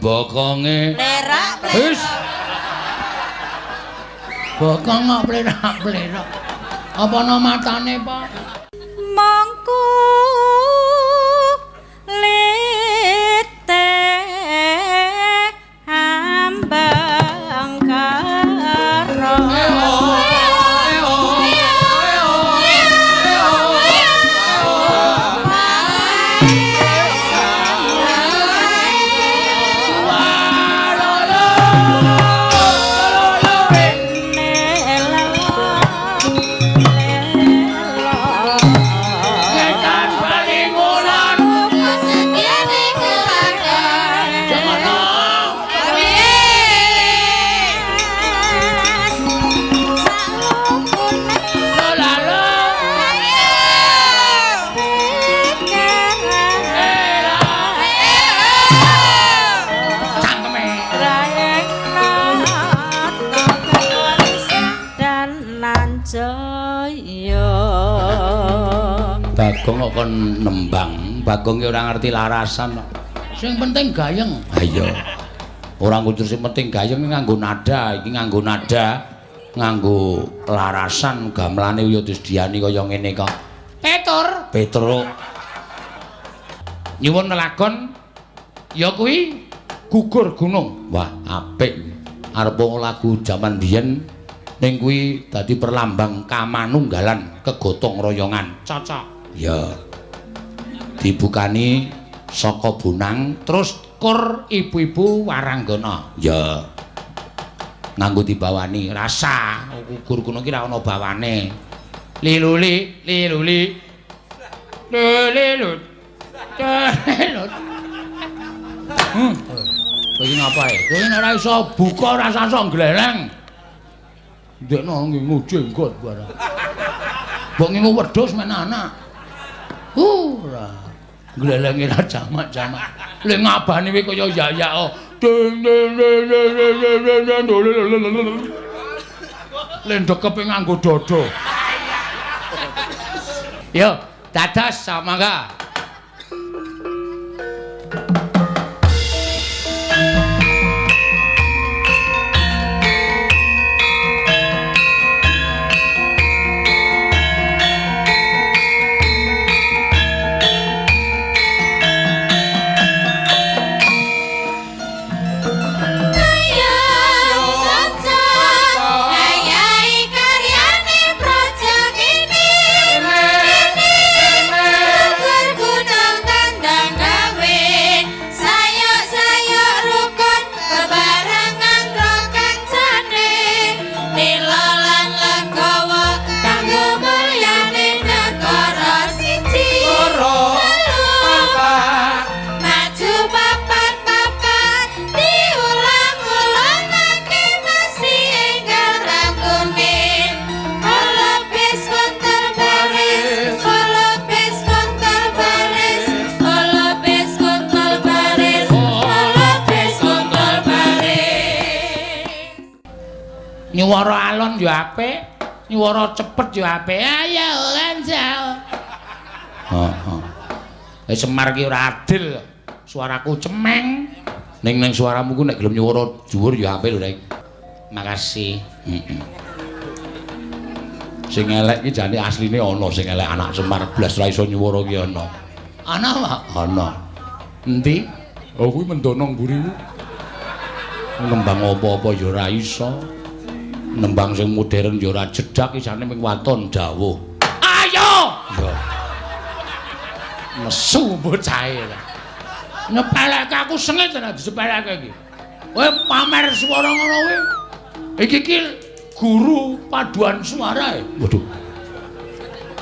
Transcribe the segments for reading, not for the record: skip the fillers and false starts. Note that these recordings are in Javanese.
Bokonge Plerak Wis. Bokong kok plerak-plerak. Apa ana matane, Pak? Mongko lete ambang karo. Ngetan bali ngulon. Jangan. Lho. Cangkeme. Bagong kok kon nembang, Bagong ki ora ngerti larasan kok. Sing penting gayeng. Ha iya. Ora kudu sing penting gayeng nganggo nada, iki nganggo nada, nganggo larasan gamelane ya disediani kaya ngene kok. Petur, Petruk. Nyuwun lelagon ya kuwi Gugur Gunung. Wah, apik. Arep lagu jaman biyen ning kuwi dadi perlambang kamanunggalan kegotong royongan. Cocok. Ya. Dibukani saka Bonang terus kur ibu-ibu waranggana. Ya. Nganggo dibawani rasa Gugur Gunung ki ra ana bawane. Liluli, liluli. Lilut. Lilut. Kowe iki ngapae? Kowe nek ora iso buka ora usah gleleng. Ndekno ngingu jenggot barang. Mbok ngingu wedhus men anak. Ora. Glelenge ra jamak-jamak. Le ngabane kuwi kaya yayak oh. Ding ding ding ding ding ding ding. Le ndekepe nganggo dodo. Yo, dados samangga. Nyuwara alon ya apik, nyuwara cepet ya apik. Ayo kanca. Heeh. Semar ki ora adil. Suaraku cemeng. Ning ning suaramu ku nek gelem nyuwara dhuwur ya apik lho, Rek. Makasih. Heeh. Sing elek ki jane asline ana sing elek anak Semar blas ra iso nyuwara ki ana. Ana, Pak? Ana. Endi? Oh kuwi mendono mburimu. Nembang apa-apa ya ora iso. Nembang sing modern ya ora jedhak isane ming waton dawuh. Ayo! Ya. Nesu bocahe. Nyepeleke aku sengit nek disepeleke iki. Kowe pamer swara ngono kuwi. Iki ki guru paduan suara e. Waduh.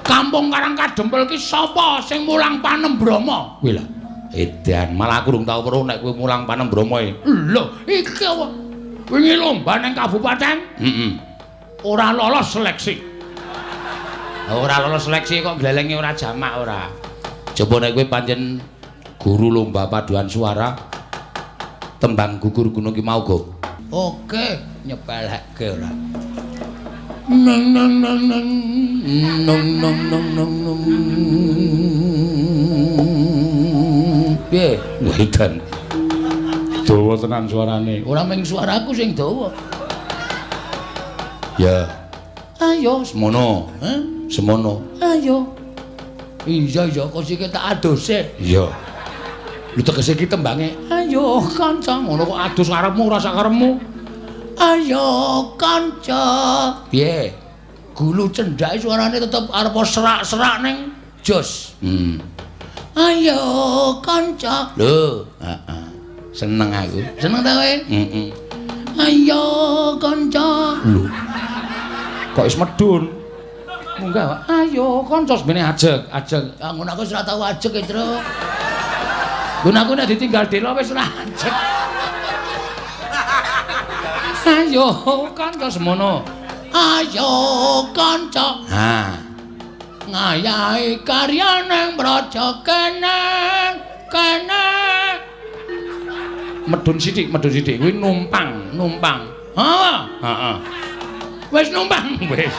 Kampung Karang Kadempel ki sapa sing mulang Panembrama? Kuwi lho. Edan, malah aku durung tau weruh nek kowe mulang Panembrama e. Lho, iki apa? Wingi lomba ning kabupaten? Heeh. Ora lolos seleksi. Ora lolos seleksi kok glelenge ora jamak ora. Coba nek kowe pancen guru lomba paduan suara tembang Gugur Gunung ki mau go. Oke, nyepelekke ora. Nang nang nang nang nang nang nang nang nang. Piye? Wedan. Dawa tenan suarane. Ora mung suaraku sing dawa. Ya. Ayo semono, heh? Semono. Ayo. Iya iya kok sik tak adose. Iya. Lho tegese iki tembange ayo kanca ngono kok adus karepmu ora sak karepmu. Ayo kanca. Piye? Gulu cendhake suarane tetep arep serak-serak ning jos. Ayo kanca. Lho, heeh. Seneng aku. Seneng ta kowe? Heeh. Ayo kanca. Lho. Kok wis medun? Munggah. Ayo kanca semene ajeg, ajeg. Ah ngono aku wis ora tau ajeg, Tru. Ngono aku nek ditinggal dela wis ora ajeg. Ayo kanca semono. Ayo kanca. Ha. Ngayahi karya nang praja kene, kene. Medun sithik kuwi numpang, numpang. Ha, heeh. Wis numpang wis.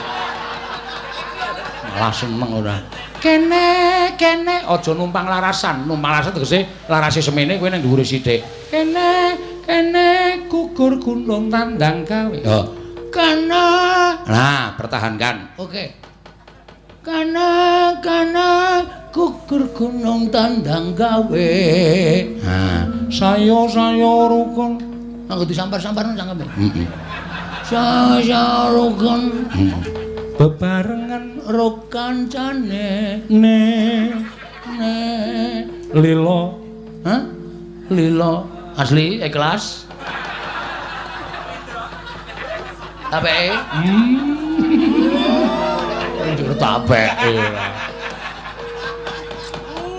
Malah seneng ora. Kene, kene aja numpang larasan. Numpang larasan tegese larase semene kowe ning dhuwure sithik. Kene, kene gugur gunung tandang gawe. Oh. Kene. Nah, pertahankan. Oke. Kene, kene gugur gunung tandang gawe. Ha, sayo-sayo rukun. Anggo disampar-sampar cangkeme. Heeh. Saya rukun bebarengan ro kancane ne ne lilo. Hah? Lilo asli ikhlas tapeke. Njur tapeke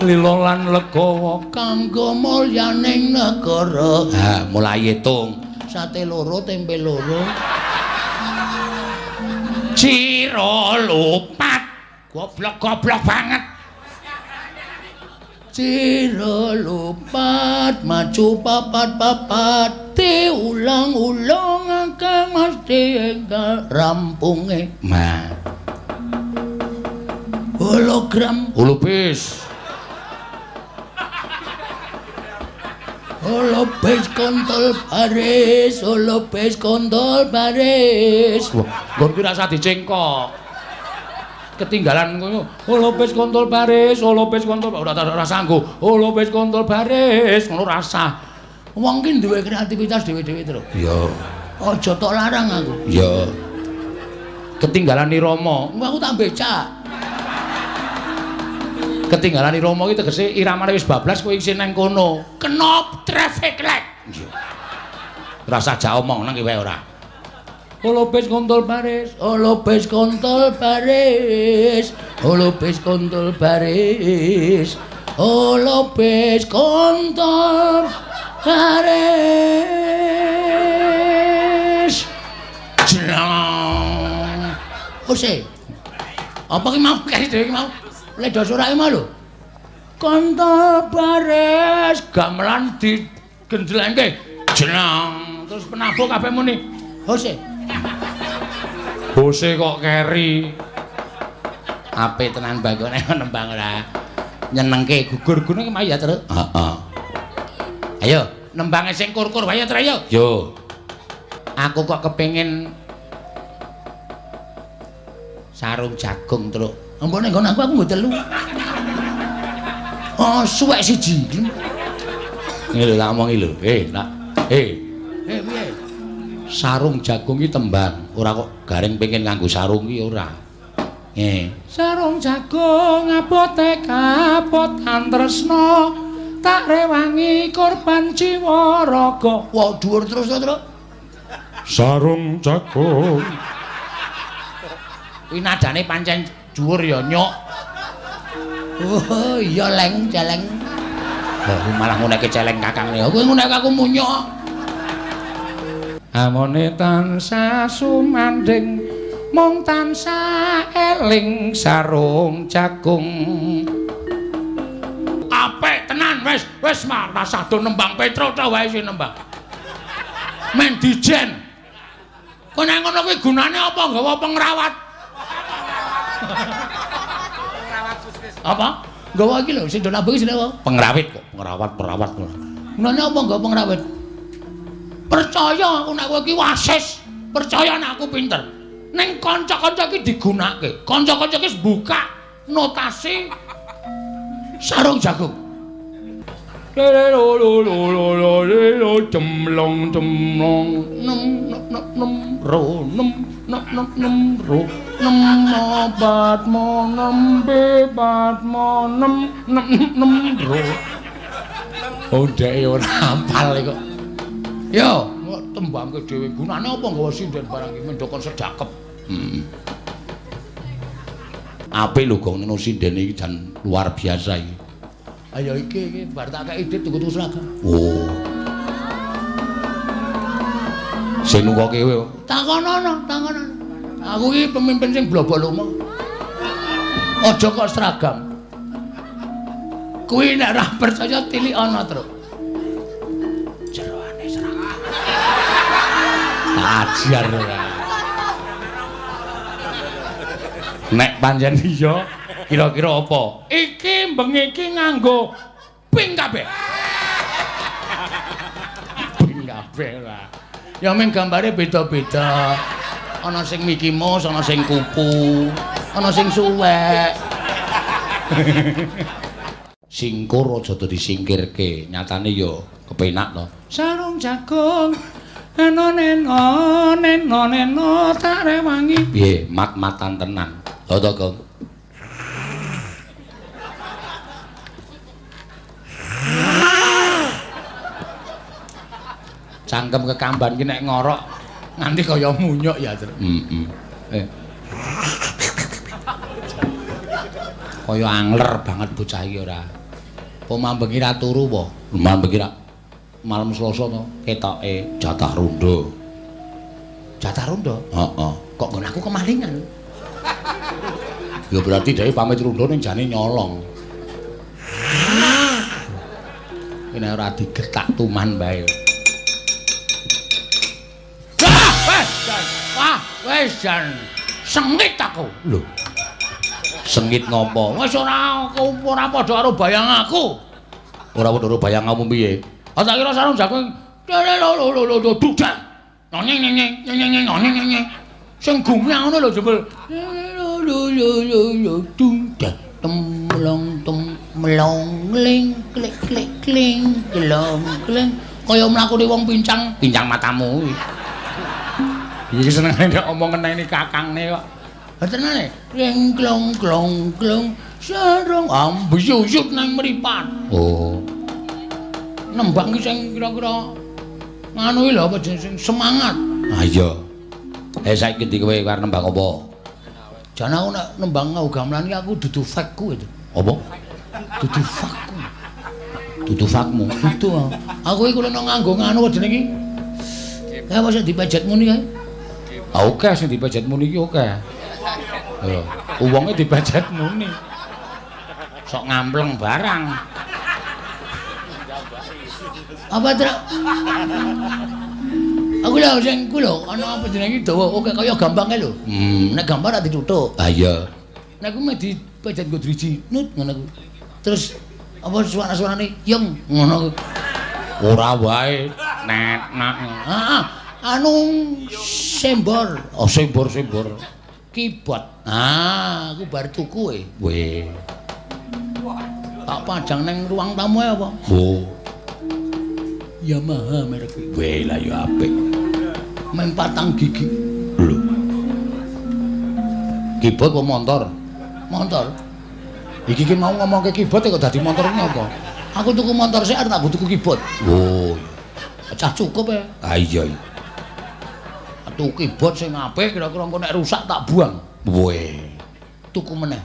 lilo lan legawa kanggo mulyaning negara. Ha mulai hitung sate loro tempe loro. Ciro lupat. Goblok-goblok banget. Ciro lupat maju papat-papat diulang-ulang akeh mesti enggal rampunge. Nah. Hologram holobis. Holobis kontol baris, holobis kontol baris. Wah, nggon kuwi rasa dicengkok. Ketinggalan ngono. Holobis kontol baris, holobis kontol ora ora sanggup. Holobis kontol baris, ngono rasa. Wong ki duwe kreativitas dhewe-dhewe, Tru. Iya. Aja tok larang aku. Iya. Ketinggalan irama. Aku tak becak. Ketinggalan irama iki tegese iramane wis bablas kowe isih nang kono. Kena traffic light. Iya. Rasa jak omong nang ki wae ora. Holobis kontol baris, holobis kontol baris, holobis kontol baris, holobis kontol baris. Jlang. Ose. Apa ki mau kaya dhewe ki mau? Ledo surake mau lho. Kontol baris gamelan digendlengke. Jlang. Terus penabuh kabeh muni. Hose. Hose kok keri. Apik tenan bagone nembang ora. Nyenengke gugur gunung ki mau ya, Tru. Heeh. Ayo, nembange sing kur-kur wae ya, Tru, ayo. Yo. Aku kok kepengin sarung jagung, Tru. Ampun ning nggon aku nggo telu. Oh, suwek siji. Ngene lho tak omongi lho. Nak. Eh, piye? Sarung jagung iki tembang, ora kok garing pengen nganggo sarung iki ora. Sarung jagung abote kapotan tresna tak rewangi korban jiwa raga. Wah, dhuwur terus to, Tru. Sarung jagung. Kuwi nadane pancen dhuwur ya nyok. Oh iya leng celeng. Lah malah nguneke celeng kakangne. Kowe nguneke aku munyok. Amone tansah sumandhing mung tansah eling sarung jagung. Apik tenan wis wis rasah do nembang Petro ta wae sing nembang. Men dijen. Kok nek ngono kuwi gunane apa nggawa pengrawat? Apa? Nggawa iki lho sing do nabuh iki jenenge apa? Pengrawit kok, pengrawat, perawat ngono. Gunane apa nggawa pengrawit? Percaya aku nek kowe iki wasis, percaya nek aku pinter. Ning kanca-kanca iki digunakake. Kanca-kanca iki buka notasi sarung jagung. Lo lo lo lo lo lo cemlong cemlong nem nem nem ro nem nem nem nem ro nem obat mo nem bebat mo nem nem nem ro. Oh dhek ora hafal kok. Yo, kok tembangke dhewe gunane apa nggawa sinden barang iki mendokon sedakep. Heeh. Apik lho gong neno sindene iki jan luar biasa iki. Ayo iki iki bar tak kei dit tuku-tuku seragam. Oh. Sing nukoke kowe. Takonono, takonono. Aku iki pemimpin sing blobok lomo. Aja kok seragam. Kuwi nek ora percaya tilik ana, Truk. Jeroane seragam. Ajar ora. Nek pancen iya, kira-kira apa? Iki bengi iki nganggo ping kabeh. Ping kabeh lah. Ya ming gambare beda-beda. Ana sing Mickey Mouse, ana sing kupu, ana sing suwek. Singkur aja dadi singkirke, nyatane ya kepenak to. Sarung jagung eno neno neno neno tak rewangi. Piye, mat-matan tenan. Lho to, Gong. Cangkem kekamban ki nek ngorok nganti kaya munyuk ya, Tru. Heeh. Kaya angler banget bocah iki ora. Apa mambengi ra turu apa? Mambengi ra malam Selasa to, ketoke jatah rondo. Jatah rondo? Heeh. Kok nggon aku kemalingan? Ya berarti dhek pamit rondo ning jane nyolong. Ini ora digetak tuman bae. Wah, wis jan sengit aku. Lho. Sengit ngopo? Wis ora ora padha karo bayang aku. Ora padha karo bayangmu piye? Ah tak kira sarung jagung. Lho lho lho lho dudak. Nyeng nyeng nyeng nyeng nyeng nyeng nyeng. Sing gumyang ngono lho jebul. Lho lho lho lho dudak temlong temlong ling klik klik kling klong kling kaya mlakune wong pincang, pincang matamu kuwi. Iki senengane nek omong ngeneni kakangne kok. Ha tenane, ring klong klong klong sarung ambuyuyut nang mripat. Oh. Nembang ki sing kira-kira nganu iki lho apa jenenge sing semangat. Ha iya. Eh saiki ndi kowe arep nembang apa? Jan aku nek nembang gamelan iki aku dudu fakku itu. Apa? Dudu fakku. Dudu fakmu. Dudu. Aku iki kulino nganggo nganu apa jenenge iki? Kae apa sing dipejet muni kae? Ah oke sing dipejet muni iki oke. Lho, wonge dipejet muni. Sok ngampleng barang. Apa, Truk? Aku lho sing ku lho ana apa jenenge iki dawa oke kaya gambange lho. Nek gambar ra dituthuk. Ha iya. Nek ku meh dipejet nggo driji, nut ngono ku. Terus apa suara-suarane yung ngono ku. Ora wae. Nek nak. Heeh. Anu sembor. Oh sembor-sembor. Keyboard. Ah, aku bar tuku e. Weh. Tak pajang nang ruang tamu ae apa? Oh. Yamaha merek. Weh lah ya apik. Meng patang gigi. Lho. Keyboard apa motor? Motor. Iki ki mau ngomongke keyboard kok dadi motor iki apa? Aku tuku motor sik arep tak tuku keyboard. Oh. Cah cukup ya. Ah iya. Tuku keyboard sing apik kira-kira engko nek rusak tak buang. Weh. Tuku meneh.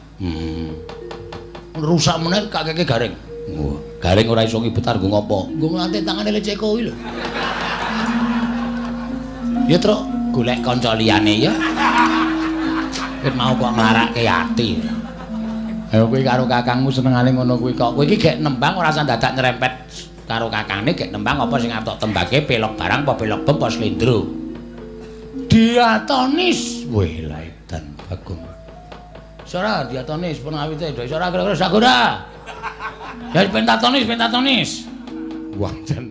Rusak meneh kakeke garing. Wah, garing ora iso ngibetar nggo ngopo? Nggo nglatih tangane leceko kuwi lho. Ya, Truk, golek kanca liyane ya. Wis mau kok nglarake ati. Ayo kowe karo kakangmu senengane ngono kuwi kok. Kowe iki gek nembang ora usah dadak nyerempet karo kakangne, gek nembang apa sing arep tok tembake pelok barang apa pelok bem apa slendro. Diatonis. Weh, lha edan Bagong. Sora diatonis pun awite do sora kira-kira sagora. Ya pentatonis, pentatonis. Wah, jan